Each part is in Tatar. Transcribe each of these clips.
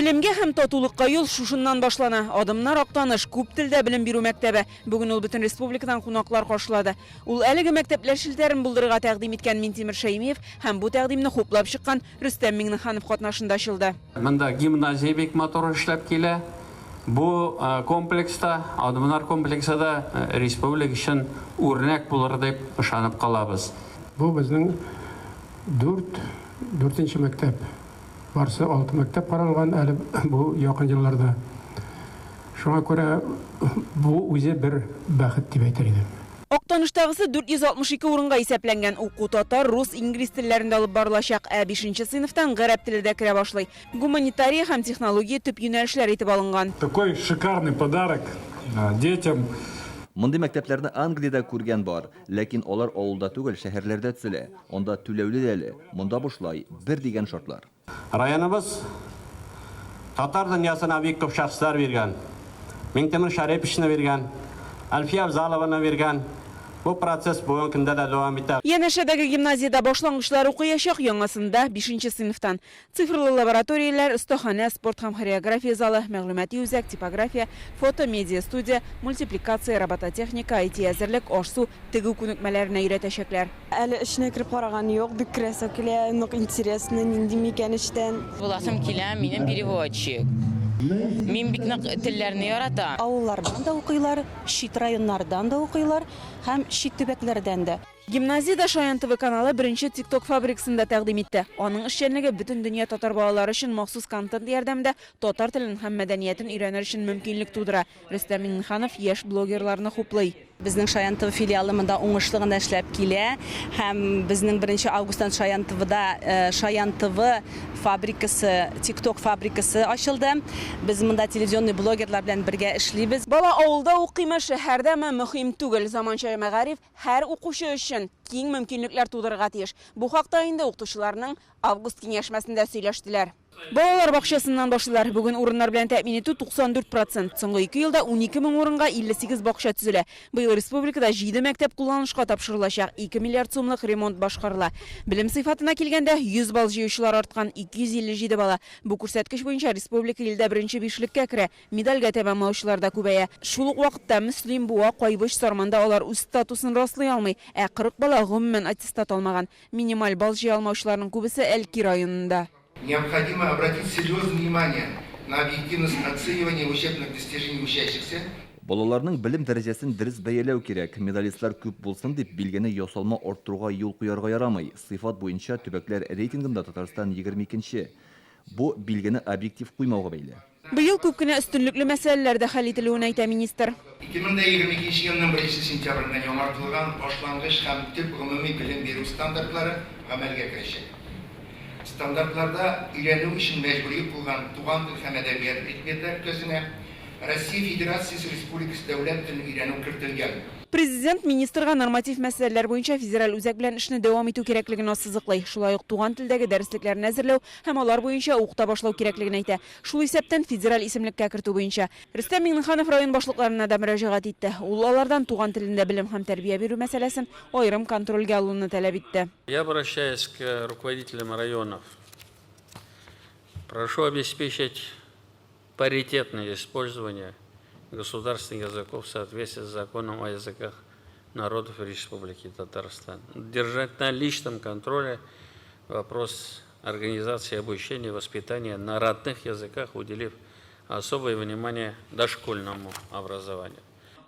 Белемгә һәм татулыкка юл шушыннан башлана. Адымнар Актаныш, күп телдә белем бирү мәктәбе. Бүген ул бөтен республикадан кунаклар каршылады. Ул әлеге мәктәпләр челтәрен булдырырга тәкъдим иткән Минтимер Шәймиев һәм бу тәкъдимне хуплап чыккан Рөстәм Миңнеханов катнашында ачылды. Монда гимназия бик матур эшләп килә. Бу комплекс та, Адымнар комплексы да республика өчен үрнәк булыр дип ышанып калабыз. Бу безнең дүрт, дүртенче мәктәп. Барсы алты мәктәп каралган әле бу якын елларда. Шуңа күрә бу үзе бер бәхет дип әйтер идем. Актаныштагысы 462 урынга исәпләнгән. Уку татар, рус, инглиз телләрендә алып барылачак. Ә бишенче сыйныфтан гарәп теле дә керә башлый. Гуманитария һәм технология төп юнәлешләр итеп алынган. Такой шикарный подарок детям. Мондый мәктәпләрне Англиядә күргән бар. Ләкин алар авылда түгел, шәһәрләрдә төзелә. Анда түләүле дә әле, монда бушлай, бер дигән шартлар. Районыбыз татар дөньясына бик күп шәхесләр биргән. Миңтимер Шәриповичны биргән, Әлфия Авзалованы биргән. Бу процесс бүгенге көндә дә дәвам итә. Янәшәдәге гимназиядә башлангычлар укыячак, яңасында, бишенче сыйныфтан. Цифрлы лабораторияләр, остаханә, спорт һәм хореография залы, мәгълүмати үзәк, типография, фото, медиа-студия, мультипликация, робототехника, IT-әзерлек, аш-су, тегү күнекмәләренә өйрәтәчәкләр. Әле эченә кереп караган юк, бик керәсе килә, нык интересно, нинди микән эчтән. Буласым килә минем переводчик. Мин бик нык телләрне яратам. Авыллардан да укыйлар, чит районнардан да укыйлар һәм чит төбәкләрдән дә. Гимназиядә Шаян ТВ каналы беренче TikTok фабрикасын да тәкъдим итте. Аның эшчәнлеге бөтен дөнья татар балалары өчен махсус контент ярдәмендә татар телен һәм мәдәниятен өйрәнер өчен мөмкинлек тудыра. Рөстәм Миңнеханов яшь блогерларны хуплый. Безнең Шаян ТВ филиалы монда уңышлы гына эшләп килә һәм безнең беренче августтан Шаян ТВда Шаян ТВ фабрикасы, TikTok фабрикасы ачылды. Без монда телевизионный блогерлар белән бергә эшлибез. Бала авылда укыймы, шәһәрдәме, мөһим түгел. Заманча мәгариф һәр укучы өчен киң мөмкинлекләр тудырырга тиеш. Бу хакта инде укытучыларның август киңәшмәсендә сөйләштеләр. Балалар бакчасыннан башлыйлар. Бүген урыннар белән тәэмин итү 94 процент. Соңгы ике елда 12 мең урынга 58 бакча төзелә. Быел республикада җиде мәктәп кулланышка тапшырылачак, 2 миллиард сумлык ремонт башкарыла. Белем сыйфатына килгәндә, 100 балл җыючылар арткан, 257 бала. Бу күрсәткеч буенча республика илдә беренче бишлеккә керә. Медальгә тәмамлаучылар да күбәя. Шул ук вакытта Мөслим, Буа, Кайбыч, Сарманда алар үз статусын раслый алмый, ә 40 бала гомумән аттестат алмаган. Минималь балл җыя алмаучыларның күбесе Әлки районында. Необходимо обратить серьезное внимание на объективность оценивания учебных достижений учащихся. Балаларның белем дәрәҗәсен дөрес бәяләү кирәк. Медалистлар күп булсын дип, билгене ясалма арттыруга юл куярга ярамый. Сыйфат буенча төбәкләр рейтингында Татарстан 22 нче. Бу, билгене объектив куймауга бәйле. Быел күп кенә өстенлекле мәсьәләләр дә хәл ителүен әйтә министр. 2022 елның беренче сентябреннән яңартылган башлангыч һәм төп гомуми белем бирү стандартлары гамәлгә керәчәк. Стандартларда өйрәнү өчен мәҗбүри булган туган тел һәм әдәбият предметы өлкәсенә Россия Федерациясе Республикасы дәүләт телен өйрәнү кертелгән. Президент министрга норматив мәсьәләләр буенча федераль үзәк белән эшне дәвам итү кирәклеген ассызыклый. Шулай ук туган телдәге дәреслекләрне әзерләү һәм алар буенча укыта башлау кирәклеген әйтә. Шул исәптән, федераль исемлеккә кертү буенча. Рөстәм Миңнеханов район башлыкларына да мөрәҗәгать итте. Ул алардан туган телендә белем һәм тәрбия бирү мәсьәләсен аерым контрольгә алуны таләп итте. Я обращаюсь к руководителям районов. Прошу обеспечить паритетное использование государственных языков в соответствии с законом о языках народов Республики Татарстан. Держать на личном контроле вопрос организации обучения и воспитания на родных языках, уделив особое внимание дошкольному образованию.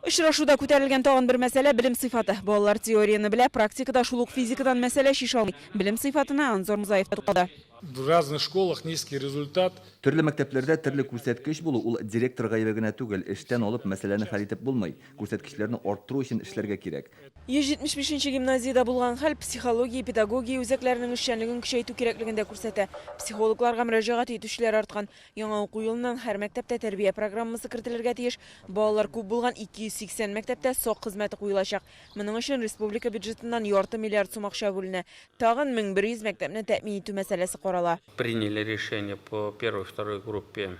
Очрашуда күтәрелгән тагын бер мәсьәлә белем сыйфаты. Балалар теорияне белә, практикада шул ук физикадан мәсьәлә чишә алмый. Белем сыйфатына Анзор Музаев та тукталды. В разных школах низкий результат. Төрле мәктәпләрдә төрле күрсәткеч булу ул директор гаебе генә түгел, эштән алып мәсьәләне хәл итеп булмый. Күрсәткечләрне арттыру өчен эшләргә кирәк. 175 нче гимназиядә булган хәл психология, педагогия үзәкләренең эшчәнлеген көчәйтү кирәклеген дә күрсәтә. Психологларга мөрәҗәгать итүчеләр арткан. Яңа уку елыннан һәр мәктәптә тәрбия программасы кертелергә тиеш. Балалар күп булган 280 мәктәптә сак хезмәте куелачак. Моның өчен республика бюджетыннан ярты миллиард сум акча бүленә. Тагын 1100 мәктәпне тәэмин итү мәсьәләсе карала. Приняли решение по первой, второй группе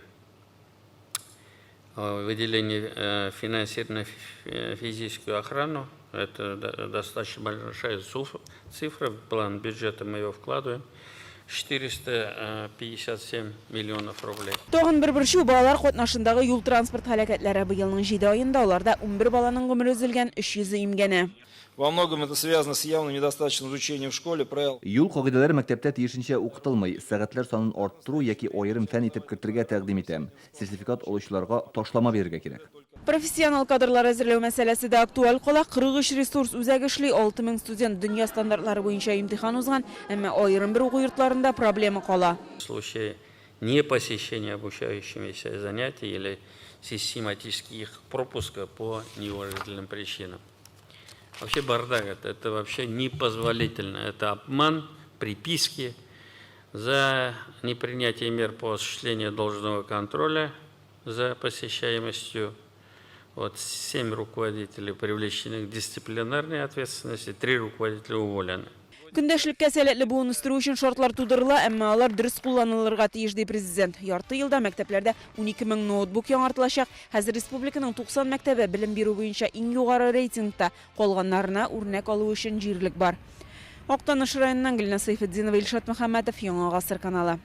выделение финансирования на физическую охрану. Это достаточно большая цифра, в план бюджета мы ее вкладываем. 457 миллионов рублей. Тагын бер борчу, балалар катнашындагы юл-транспорт һәлакәтләре. Быелның җиде аенда аларда 11 баланың гомере өзелгән, 300-е имгәнә. Во многом это связано с явным недостаточным изучением в школе правил. Юл кагыйдәләре мәктәптә тиешенчә укытылмый. Сәгатьләр санын арттыру яки аерым фән итеп кертергә тәкъдим итәм. Сертификат алучыларга ташлама бирергә кирәк. Профессионал кадрлар әзерләү мәсьәләсе дә актуаль кала. 43 ресурс үзәге эшли, 6000 студент дөнья стандартлары буенча имтихан узган, әмма аерым бер уку йортларында проблема кала. В случае непосещения обучающимися занятий или систематических их пропуска по неуважительным причинам. Вообще бардак это вообще непозволительно. Это обман, приписки за непринятие мер по осуществлению должного контроля за посещаемостью. Вот 7 руководителей привлечены к дисциплинарной ответственности, 3 руководителя уволены. Көндәшлеккә сәләтле буын үстерү өчен шартлар тудырыла, әмма алар дөрес кулланылырга тиеш, ди президент. Ярты елда мәктәпләрдә 12 мең ноутбук яңартылачак. Хәзер республиканың 90 мәктәбе белем бирү буенча иң югары рейтингта, калганнарына үрнәк алу өчен җирлек бар. Актаныш районыннан Гөлназ Сәйфетдинова, Илшат Мөхәммәтов, Яңа Гасыр каналы.